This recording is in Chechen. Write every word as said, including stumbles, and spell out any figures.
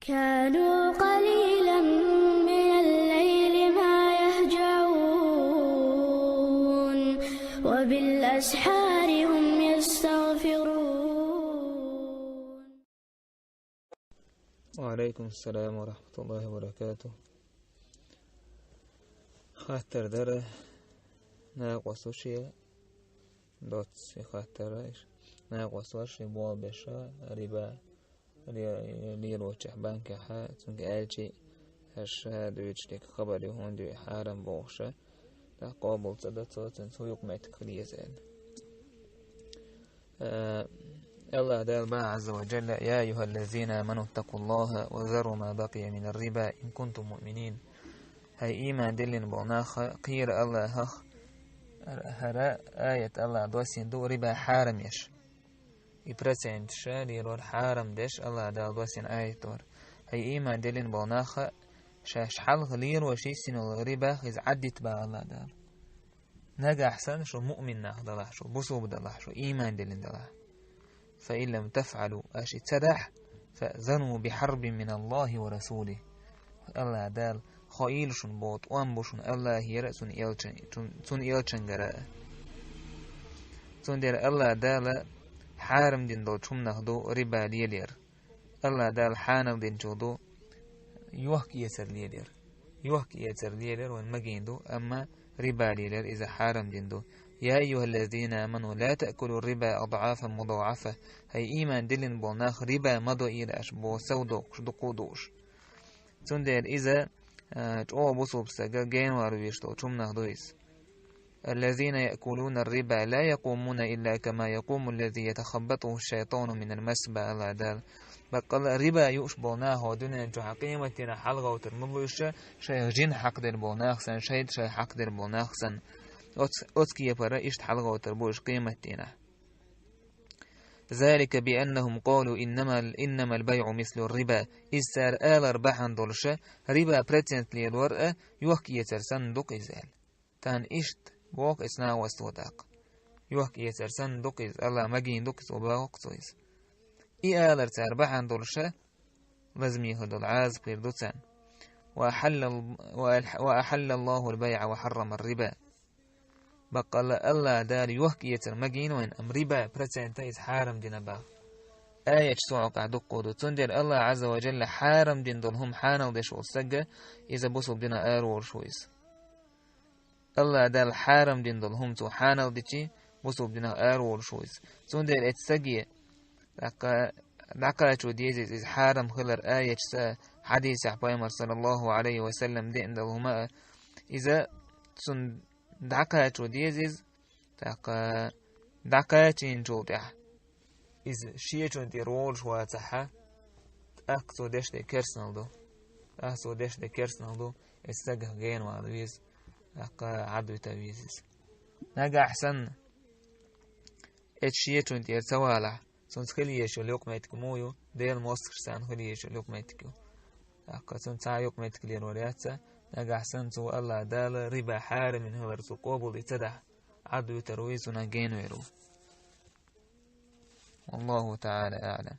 كانوا قليلا من الليل ما يهجعون، وبالأسحار هم يستغفرون. وعليكم السلام ورحمة الله وبركاته. Хаттар дара, накъослушия, доц и хаттара иш, накъослуш и болбеша риба ле-, лелочех банкеха, цунга аьлчи, аша дуьйцуш дика хабар ю, хӀунда ю и хьарам бохуша, тӀаккха къобал ца до цо, цунца хӀу юкъ меттиг хила еза аьлла. Э, Аллах Дала баха, Азза ва Джалла: «يا أيها الذين آمنوا اتقوا الله وذروا ما بقي من الربا إن كنتم مؤمنين». ХӀай иман диллина болу нах, кхера Аллахах, хӀара аят Аллах доссийна ду риба хьарам еш. И проценташа лелор хьарам деш Аллах Дала доссийна аят вара. ХӀай иман диллина болу нах, шаьш хьалха лелош йисина йолу риба иза Ӏаддита баха Аллах Дала. Нагахь санна шу муъмин нах далахь, шу бусулба далахь, шу иман диллина далахь. فإن لم تفعلوا, аша и ца дахь, فأذنوا بحرب من الله ورسوله. Аллах Дала, хоийла шуна боху, тӀом бу шуна Аллахера а, цуьнан элчан-, цун-, цуьнан элчангара а. Цундела Аллах Дала хьарам дина долчу хӀуманах ду риба лелор. Аллах Дала хьанал динчул ду йохка-эцар лелор. Йохка-эцар лелор вайн магийна ду, амма риба лелор иза хьарам дина ду. «يا أيها الذين آمنوا لا تأكلوا الربا أضعافا مضاعفة». ХӀай иман диллина болу нах, риба ма доийла аша боху, сов доккхуш, дукха а дууш. Цундела иза, а, чӀогӀа бусулба стага генвар веш долчу хӀуманах ду иза. «الذين يأكلون الربا لا يقومون إلا كما يقوم الذي يتخبطه الشيطان من المس», боху Аллах Дала. Баккъалла а риба юуш болу нах хӀокху дуьнен чохь къематдийнахь хьалагӀовттар ма бу уьш, шайх жин хьакхадер болу нах санна, шайтӀа шайх хьакхадер болу нах санна. Оц-, оцу кепара иштта хьалагӀовттар бу уьш къематдийнахь. «ذلك بأنهم قالوا إنما، إنما البيع مثل الربا». Иза цара алар бахьана долуша, риба процент лелор а йохка-эцар санна ду-кх иза аьлла. Тахана иштта боху эцна васта тӀаккха. Йохка-эцар санна ду-кх иза, Аллах магийна ду-кх иза, боху-кх цо иза. И алар цара бахьана долуша, лазаме хир долу Ӏазап хир ду царна. «وأحل ال-، وأح-، وأحل الله البيع وحرم الربا». Баккъалла Аллах Дала йохка-эцар магийна вайн, амма риба процента иза хьарам дина боху. Аяташ цу хьокъехь дуккха ду. Цундела Аллах Азза ва Джалла хьарам дина долу хӀума хьанал деш волу стага, иза бусулба динах ара волуш ву иза. Аллах Дала хьарам дина долу хӀума цо хьанал дичи, бусулба динах ара волуш ву иза. Цундела эцу стаге, тӀаккха, дӀакхачо деза иза, иза хьарам хилар аяташца, хьадисехь Пайхамар, саллаллаху Ӏалайхи ва саллам, деана долу хӀума а, иза цунна дӀакхачо деза иза, тӀаккха, дӀакхачийначул тӀаьхьа иза шечунна тӀера волуш вацахьа, тӀаккха цо деш дерг керстанал ду. ТӀаккха цо деш дерг керстанал ду, эцу стагах генвала веза, тӀаккха Ӏадвита веза иза. Нагахь санна, эцу шечунна тӀера ца валахь, цунца хила езаш йолу юкъаметтиг муха ю, Делан мостагӀчаьрца хила езаш йолу юкъаметтиг ю. ТӀаккха цунна цхьа а юкъаметтиг лелор яц, нагахь санна цо Аллах Дала риба хьарамин хилар цо къобалдийр ца дахь, Ӏадвитар ву иза, цунах генвер ву. والله تعالى أعلم.